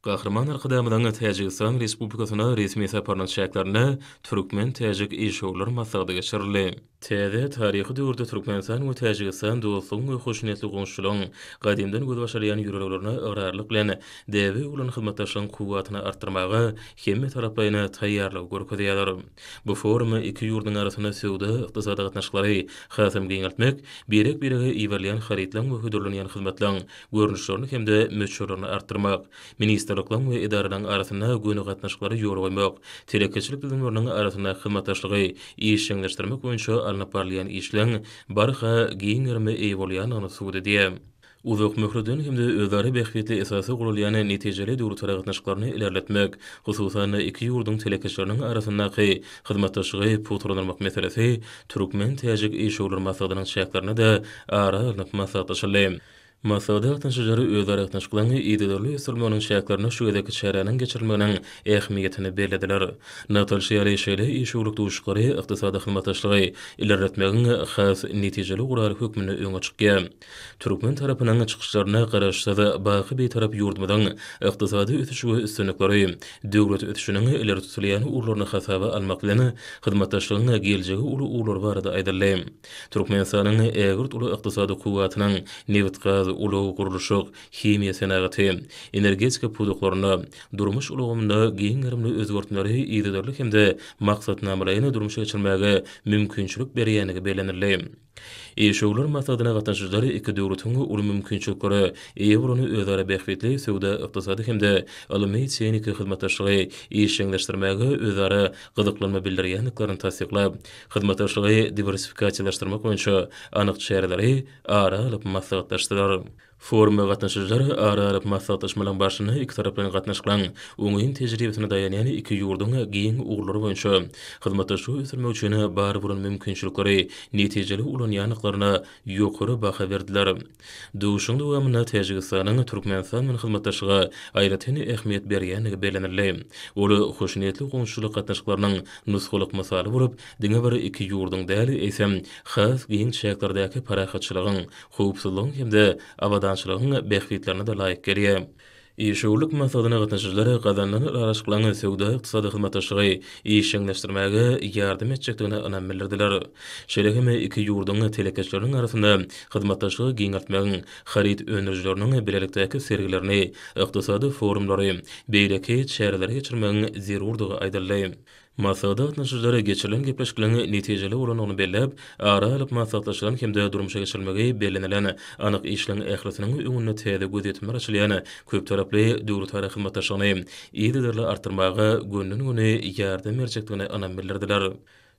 Gahryman Arkadagymyzyň Täjigistan Respublikasyna resmi saparynyň çäklerinde türkmen-täjik işewürler maslahaty geçirildi. Täze taryhy döwürde Türkmenistan we Täjigistan dostlugyň we hoşniýetli goňşuçylygyň gadymdan gözbaş alýan ýörelgelerine ygrarlylyk bilen däbe öwrülen hyzmatdaşlygyň kuwwatyny artdyrmaga hemmetaraplaýyn taýýarlygy görkezýärler. Bu forum iki ýurduň arasynda söwda-ykdysady gatnaşyklary hasam giňeltmek, birek-birege iberilýän harytlaryň we hödürlenýän hyzmatlaryň görnüşlerini hem-de möçberlerini artdyrmak, ministrlikleriň we edaralaryň arasynda göni gatnaşyklary ýola goýmak, telekeçilik düzümleriniň arasyndaky hyzmatdaşlygy işjeňleşdirmek boýunça alnyp barylýan işleň barha giň gerime eýe bolýandygyny subut edýär. Uzak möhletleýin hem-de özara bähbitli esasda guralýan netijeli döwletara gatnaşyklaryny ilerletmek, hususan-da, iki ýurduň telekeçileriniň arasyndaky hyzmatdaşlygy pugtalandyrmak meselesi türkmen-täjik işewürler maslahatynyň çäklerinde-de ara alnyp maslahatlaşyldy. Maslahata gatnaşyjylar özara gatnaşyklaryň yzygiderli ösdürilmeginiň çäklerinde şu gezekki çäräniň geçirilmeginiň ähmiýetini bellediler. Nygtalyşy ýaly, şeýle işewürlik duşuşyklary ykdysady hyzmatdaşlygy ilerletmegiň has netijeli guraly hökmünde öňe çykýar. Türkmen tarapynyň çykyşlarynda Garaşsyz, baky Bitarap ýurdumyzyň ykdysady ösüşi we üstünlikleri, döwlet ösüşiniň ileri tutulýan ugurlaryny hasaba almak bilen, hyzmatdaşlygyň geljegi uly ugurlary barada aýdyldy. Türkmenistanyň ägirt uly ykdysady kuwwatynyň nebitgaz, ulag, gurluşyk, himiýa senagaty, energetika pudaklarynda, durmuş ulgamynda giň gerimli özgertmeleri yzygiderli hem-de maksatnamalaýyn durmuşa geçirmäge mümkinçilik berýändigi bellenildi. Işewürler maslahatyna gatnaşyjylar iki döwletiň uly mümkinçiliklere eýe bolan özara bähbitli söwda-ykdysady hem-de ylmy-tehniki hyzmatdaşlygy işjeňleşdirmäge özara gyzyklanma bildirýändiklerini tassyklap, hyzmatdaşlygy diwersifikasiýalaşdyrmak boýunça anyk çäreleri ara alyp maslahatlaşdylar. Foruma gatnaşyjylar ara alyp maslahatlaşmalaryň barşynda ikitaraplaýyn gatnaşyklaryň oňyn tejribesine daýanýan iki ýurduň giň ugurlary boýunça hyzmatdaşlygy ösdürmek üçin bar bolan mümkinçilikleri netijeli ulanýandyklaryna ýokary baha berdiler. Duşuşygyň dowamynda Täjigistanyň Türkmenistan bilen hyzmatdaşlyga aýratyn ähmiýet berýändigi bellenildi. Ol hoşniýetli goňşuçylyk gatnaşyklarynyň nusgalyk mysaly bolup, diňe bir iki ýurduň däl, eýsem, has giň çäklerdäki parahatçylygyň, howpsuzlygyň hem-de abadançylygyň bähbitlerine-de laýyk gelýär. Işewürlik maslahatyna gatnaşyjylar gazanylan ylalaşyklaryň söwda-ykdysady hyzmatdaşlygy işjeňleşdirmäge ýardam etjekdigine ynam bildirdiler. Şeýle hem iki ýurduň telekeçileriniň arasynda hyzmatdaşlygy giňeltmegiň, haryt öndürijileriniň bilelikdäki sergilerini, ykdysady forumlary, beýleki çäreleri geçirmegiň zerurdygy aýdyldy. Maslahata gatnaşyjylar geçirilen gepleşikleriň netijeli bolandygyny belläp, ara alyp maslahatlaşylan hem-de durmuşa geçirilmegi bellenilen anyk işleriň ählisiniň öňünde täze gözýetimler açylýan köptaraply döwletara hyzmatdaşlygyny yzygiderli artdyrmaga gönden-göni ýardam berjekdigine ynam bildirdiler.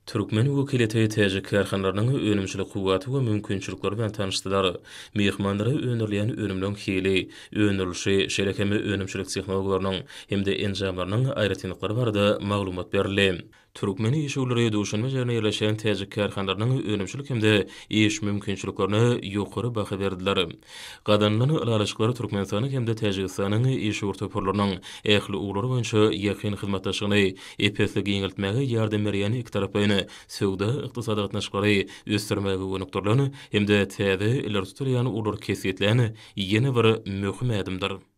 Türkmen wekiliýeti täjik kärhanalarynyň önümçilik kuwwaty we mümkinçilikleri bilen tanyşdylar. Myhmanlara öndürilýän önümleriň hili, öndürilişi, şeýle hem önümçilik tehnologiýalarynyň hem-de enjamlarynyň aýratynlyklary barada maglumat berildi. Türkmen işewürleri Duşanbe şäherinde ýerleşýän täjik kärhanalarynyň önümçilik hem-de iş mümkinçiliklerine ýokary baha berdiler. Gazanylan ylalaşyklar Türkmenistanyň hem-de Täjigistanyň işewür toparlarynyň ähli ugurlar boýunça ýakyn hyzmatdaşlygyny ep-esli giňeltmäge ýardam berýän ikitaraplaýyn söwda-ykdysady gatnaşyklary ösdürmäge gönükdirilen hem-de täze ileri tutulýan ugurlary kesgitlän ýene bir möhüm ädimdir.